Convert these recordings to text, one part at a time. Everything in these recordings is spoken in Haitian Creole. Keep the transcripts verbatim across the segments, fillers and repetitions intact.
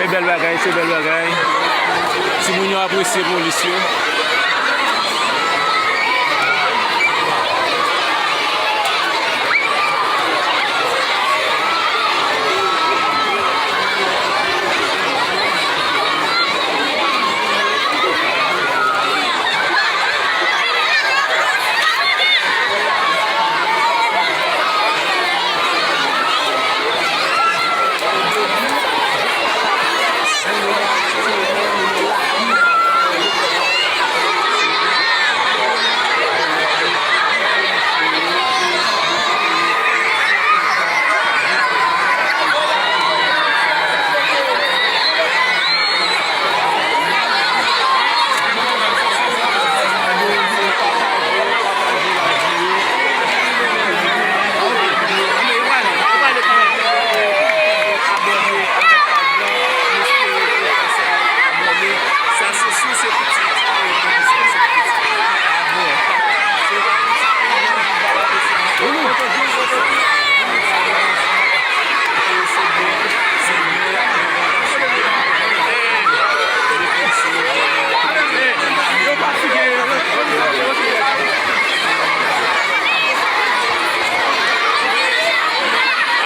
Se bèl bagay, se bèl bagay. Timoun yo apresye polis yo.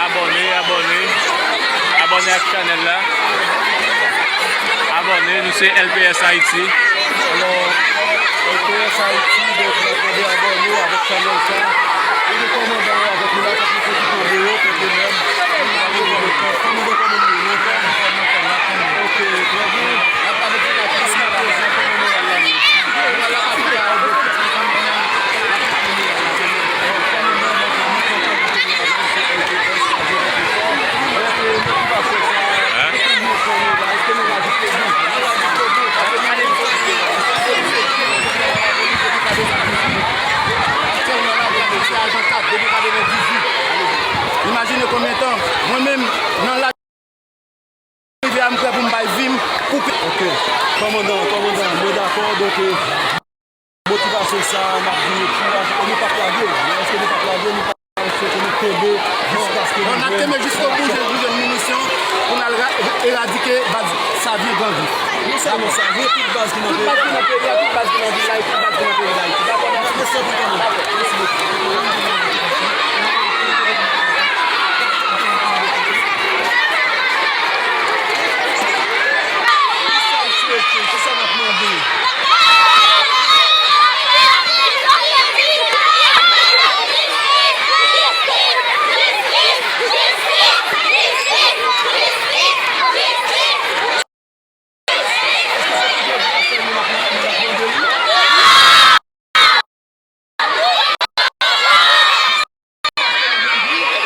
Abòne, abòne. Abòne ak chanèl la. Abòne, nou se L P S Haïti. Alò, L P S Haïti, donk, n ap mande abòne avèk chanèl sa. E nou kòmandan yo avèk nou la, tankou fò ki tonbe yo, tonbe menm. Kòmandan, kòmandan, kòmandan. Ok, trè byen. Imajine konbyen tan mwen menm nan laj rivyè a, m prè pou m bay vi m pou ke... Ok. Kòmandan, kòmandan, mwen dakò, donk, euh, motivasyon sa a, n ap di kouraj, e nou p ap lage, men èske nou p ap lage, nou p ap lage, nou kenbe jiskaske nou jwenn. Bon, n ap kenbe jiskobou, jis nou jwenn minisyon pou n al ra-, eradike baz Savyen Gran Grif. Nou salye, salye tout baz ki nan peyi a, tout baz ki nan vil la, e tout baz ki nan peyi Dayiti. Dakò, mèsi. Mèsi anpil, kòmandan. Mèsi bokou. Kisa w swete? Kisa n ap mande?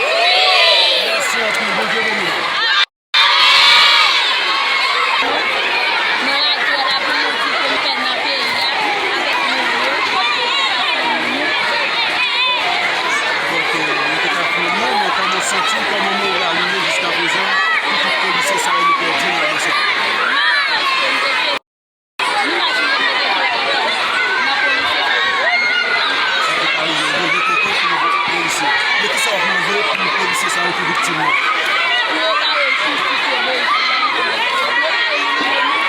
Mèsi anpil, Bondye beni w. Nan radyo a, la pou nou di ke n fè nan peyi a, avèk moun yo, paske se pa fanmi nou. Donk, euh, nou te ka fè moun, men kòman w santi w, kòman moral ou ye jiska prezan, pou tout polisye sa yo nou pèdi nan leson? Mal, paske m te fè Sa te pa rive, ou rive kontan pou polisye. Men kisa w ap mande pou polisye sa yo ki viktim nan? Pou yo ka rejistifye bezwen yo, pou yo ka elimine nou.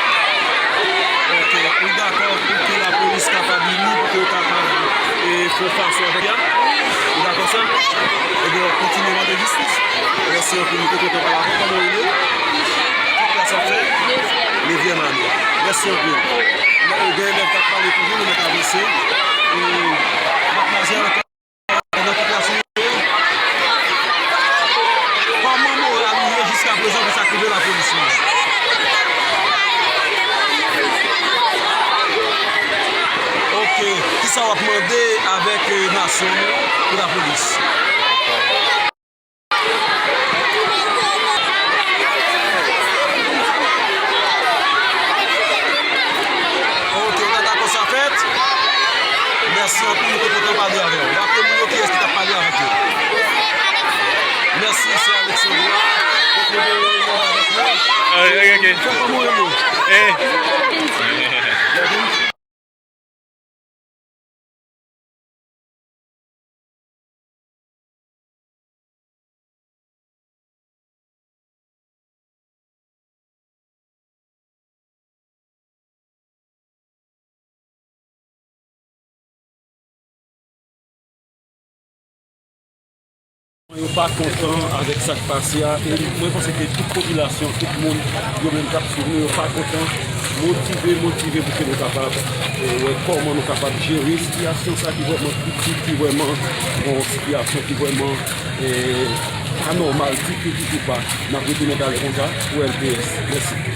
Ok, ou dakò pou ke lapolis kapab ini, pou ke yo kapab, e, fè fason avèk ya? Wi. Ou dakò sa? Ebyen, w ap kontinye mande jistis? Mèsi anpil, nou te kontan pale avè w. Kòman w rele? Kisha. Ki klas w ap fè? Nevyèm. Nevyèm ane. Mèsi anpil. Gen elèv k ap pale toujou, nou mèt avanse. E, madmwazèl, nan ki klas ou ye? Kòman moral ou ye jiska prezan pou sa k rive lapolis la? Ok. Kisa w ap mande avèk, eh, nasyon nou pou lapolis? Ok, ou ta dakò sa fèt? Mèsi anpil, nou te kontan pale avè w. Raple moun yo kiyès ki t ap pale avèk yo. Mèsi, se Alexandra. Donk, nou te avèk nou. Ah, ok, ok. Fè kòman w rele? Eh. Yo pa kontan avèk sa k pase a, e mwen panse ke tout popilasyon, tout moun, yo menm k ap swiv nou, yo pa kontan. Motive, motive pou ke nou kapab, eh, wè kòman nou kapab jere sitiyasyon sa ki vrèman kritik, ki vrèman yon sitiyasyon ki vrèman, eh, pa nòmal ditou, ditou pa. N ap retounen pale konsa pou L P S. Mèsi.